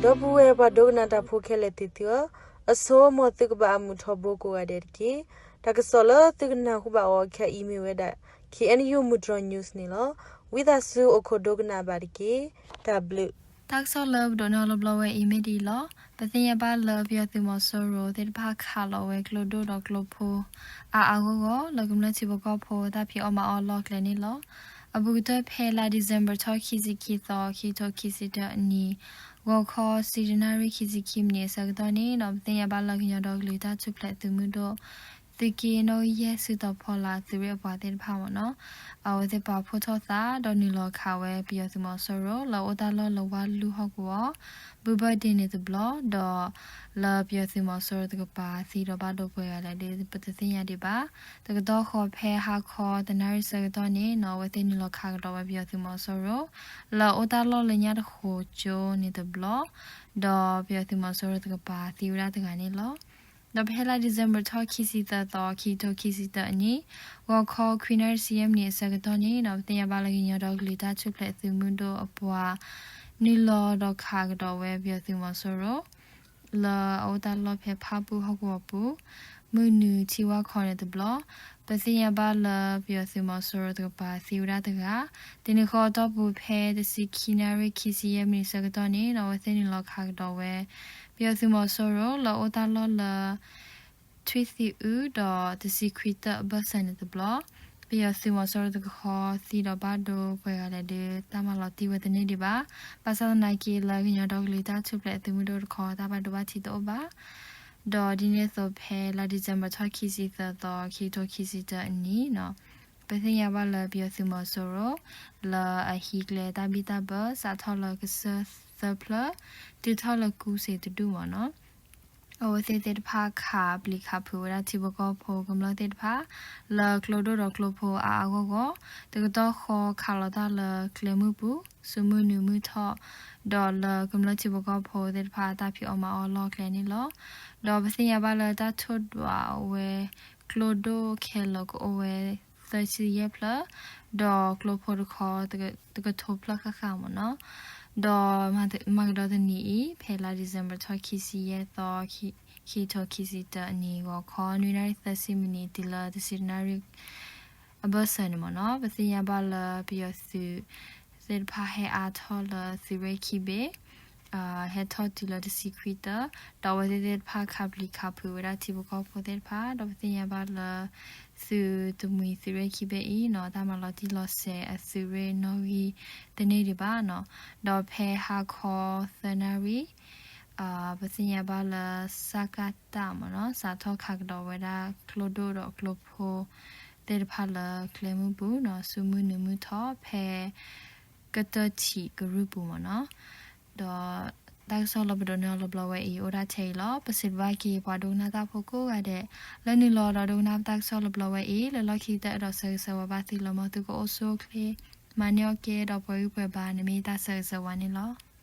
ဒီပုၢ်ဝဲၢ်ပှၤဒိကနၣ်တၢ်ဖိခဲလၢာ်သ့ၣ်သုဧၢ, အဆိ မ်သုကဘၣ်အမုာ်ထီဘိကိးဂၤဒဲးတက့ၢ်. တၢ်ကစီၣ်လၢသုကနၢ်ဟူဘၣ်အီၤခဲအံၤမ့ၢ်ဝဲဒၣ် K N U မုၢ်တြီၤ news န့ၣ်လီၤ. ဝံသးစူၤအိၣ်ခိးဒိကနၣ်ဘၣ်တက့ၢ်. တၢ်ဘျုး. တၢ်ကစီၣ်လၢပဒိးန့ၢ်အီၤလၢဘျီဝဲအံၤမ့ၢ်ဒ်အံၤလီၤ. ပသ့ၣ်ညါဘၣ်လၢပယီၤသုးမီၤစိရိၤသ့ၣ်တဖၣ်ခးလီၤဝဲကျိဒိၣ်ဒီးကျိဖိ အါအါဂီၢ်ဂီၢ် လၢကမျၢၢ်ထံဖိကီၢ်ဖိတၢ်ဖံးအီၣ်မၤအီၣ်အလီၢ်အကျဲန့ၣ်လီၤ. အဘူးကတၢၢ်ဖဲလါ December ထီၣ်ခံဆံခံသီ ခံကထိခံဆံတၢအနံၤ ဂီၤခီ ဆံတနၣ်ရံၣ်ခံဆံခံမံးနံးအဆၢကတီၢ်န့ၣ်နီၤ ပသ့ၣ်ညါဘၣ်လၢကညီဒီကလုာ်တၢ်ထူၣ်ဖျဲးသုးမုၢ်ဒိၣ် သုးက့နီၣ်ဂံၢ်ယဲၢ် စုတီၤဖီလာ်သုးရ့ၣ်အပှၤသ့ၣ်တဖၣ်မ့ၢ်နီၤ အဝဲသ့ၣ်ပာ်ဖှိၣ်ထီၣ်သး ဒီးနုာ်လီၤခးဝဲပယီၤသုးမီၤစိရိၤ လၢအအိၣ်တၢ်လီၢ်လၢဝါလူၢ်ဟီၣ်ကဝီၤ ဘုဘၢၣ်ဒ့န့ၣ်တဘျီ ဒီးလၢပယီၤသုးမီၤစိရိၤတကပၤ သံဒီးဘၣ်ဒိပှဲၤဂၤလဲၣ်ဒီး ပတသ့ၣ်ညါဒံးဘၣ်. တကတီၢ်ဃီဖဲဟါခီတနၣ်ရံၣ်ဆၢကတီၢ်န့ၣ်နီၤ အဝဲသ့ၣ်နုာ်လီၤခးကဒီးဝ� ပယီၤသုးမီၤစိရိၤ လၢအအိၣ်တၢ်လီၢ်လၢညၣ်တဃိးကၠိန့ၣ်တဘျီ ဒီးပယီၤသုးမီၤစိရိၤတကပၤသံဝဲဒၣ်တဂၤန့ၣ်လီၤ. ဒီးဖဲလါ December ထီၣ်ခံဆံသၢသီ ခံကထိခံဆံတၢအနံၤ ဂီၤခီခွံနၣ်ရံၣ်ဆံယဲၢ်မံးနံးအဆၢကတီၢ်န့ၣ်နီၤ ပသ့ၣ်ညါဘၣ်လၢကညီဒီကလုာ်တၢ်ထူၣ်ဖျဲးသုးမုၢ်ဒိၣ်အပှၤ နုာ်လီၤဒီးခးကဒီးဝဲပယီၤသုးမီၤစိရိၤ လၢအအိၣ်တၢ်လီၢ်ဖဲဖၣ်ပူၣ်ဟီၣ်ကဝီၤပူၤ မုၢ်နုာ်ထံဝါခီန့ၣ်တဘျီ ပသ့ၣ်ညါဘၣ်လၢပယီၤသုးမီၤစိရိၤတကပၤသံဝဲဒၣ်တဂၤ တနံၤဃီအတီၢ်ပူၤဖဲတဆံခံနၣ်ရံၣ်ခံဆံယဲၢ်မံးနံးအဆၢကတီၢ်န့ၣ်နီၤ အဝဲသ့ၣ်နုာ်လီၤခးကဒီးဝဲ ပယီၤသုးမီၤစိရိၤလၢအအိၣ်တၢ်လီၢ်လၢ ထွံၣ်သံအုဒီးတဆံခွံတၢၣ်အဘၢၣ်စၢၤန့ၣ်တဘျီ ပယီၤသုးမီၤစိရိၤတကခီသံဒီးဘၣ်ဒိပှဲၤဂၤလဲၣ်ဒီး တၢ်မၤလီၤတံၢ်ဝဲတန့ၢ်ဒံးဘၣ်. ဘၣ်ဆၣ်သနာ်က့လၢကညီဒီကလုာ်တၢ်ထူၣ်ဖျဲးသုးမုၢ်ဒိၣ်တခီ တၢ်ဘၣ်ဒိဘၣ်ထံးတအိၣ်ဘၣ်. ဒီးဒ်န့ၣ်အသိးဖဲလါ December ထီၣ်ခံဆံသၢသီ ခံကထိခံဆံတၢအနံၤနီၤ ပသ့ၣ်ညါဘၣ်လၢပယီၤသုးမီၤစိရိၤ လၢအဟံးကျဲတၢ်ဘံၣ်တၢ်ဘၢ စးထီၣ်လၢကစၢၢ်သၢဖျၢၣ် တုၤထီၣ်လၢကူစ့ၤတဒူၣ်မ့ၢ်နီၤ အဝဲသ့ၣ်သ့ၣ်တဖၣ်ခးပျံၤခးဖုးဝဲဒၣ်ထံဖိကီၢ်ဖိကမျၢၢ်သ့ၣ်တဖၣ် လၢကျိဒိၣ်ဒီးကျိဖိအါအါဂီၢ်ဂီၢ် တကတီၢ်ဃီခးလီၤတၢ်လၢကျဲမုၢ်ပူၤ ဆူမုၢ်နုာ်မုၢ်ထီၣ် ဒီးလၢကမျၢၢ်ထံဖိကီၢ်ဖိသ့ၣ်တဖၣ်တၢ်ဖံးအီၣ်မၤအီၣ်အလီၢ်အကျဲန့ၣ်လီၤ. ဒီးပသ့ၣ်ညါဘၣ်လၢတၢ်ထိၣ်ဒွးဝဲ ကျိဒိၣ်ခဲလၢာ်ကအိၣ်ဝဲ သၢဆံယဲၢ်ဖျၢၣ် ဒီးကျိဖိတခီ တကထိဖျၢၣ်ဃၣ်ဃၣ်မ့ၢ်နီၤ ဒီးမၤကဒီးတနံၤအံၤ ဖဲလါ December ထီၣ်ခံဆံယဲၢ်သီ ခံကထိခံဆံတၢအနံၤ ဂီၤခီ နွံနၣ်ရံၣ်သၢဆံမံးနံး တုၤလၢတဆံတနၣ်ရံၣ် အဘၢၣ်စၢၤန့ၣ်မ့ၢ်နီၤ ပသ့ၣ်ညါဘၣ်လၢပယီၤသုးသ့ၣ်တဖၣ်ဟဲအါထီၣ်လၢသုးရ့ၣ်ခံဘ့ၣ် ဟဲထီၣ်တုၤလၢတဆံခွံတၢၣ် ဒီးအဝဲသ့ၣ်သ့ၣ်တဖၣ်ခးပျံၤခးဖုးဝဲဒၣ်ထံဖိကီၢ်ဖိသ့ၣ်တဖၣ် ဒီးပသ့ၣ်ညါဘၣ်လၢ သုးတမှံၤသုးရ့ၣ်ခံဘ့ၣ်အံၤနီၤ တၢ်မၤလီၤတံၢ်လီၤဆဲးအသုးရ့ၣ်နီၣ်ဂံၢ်တန့ၢ်ဒံးဘၣ်နီၤ ဒီးဖဲဟါခီသၢနၣ်ရံၣ် ပသ့ၣ်ညါဘၣ်လၢ စကတ မ့ၢ်နီၤ စးထီၣ်ခးကဒီးဝဲဒၣ်ကျိဒိၣ်ဒီးကျိဖိသ့ၣ်တဖၣ်လၢကျဲမုၢ်ပူၤနီၤ ဆူမုၢ်နုာ်မုၢ်ထီၣ်ဖဲ ကတၢၢ်ထံးကရူၢ်ပူၤမ့ၢ်နီၤ ဒီးတၢ်ကစီၣ်လၢပဒိးန့ၢ်အီၤလၢဘျီဝဲအံၤ အိၣ်ဒၣ်ထဲအံၤလီၤ. ပစံးဘျုးက့ၤပှၤဒိကနၣ်တၢ်ဖိကိးဂၤဒဲး လၢနုာ်လီၤဒီးဒိကနၣ်ပတၢ်ကစီၣ်လၢဘျီဝဲအံၤ လၢလီၢ်ခံကတၢၢ်အဲၣ်ဒိးဆၢဂ့ၤဆၢဝါဘၣ်သုလၢ မ်သုကအိၣ်ဆူၣ်အိၣ်ချ့ မၤန့ၢ်အီၣ်ကဲဒီးပှဲၤဂံၢ်ပှဲၤဘါန့ၣ်မ့ၢ်တၢ်ဆၢဂ့ၤဆၢဝါန့ၣ်လီၤ.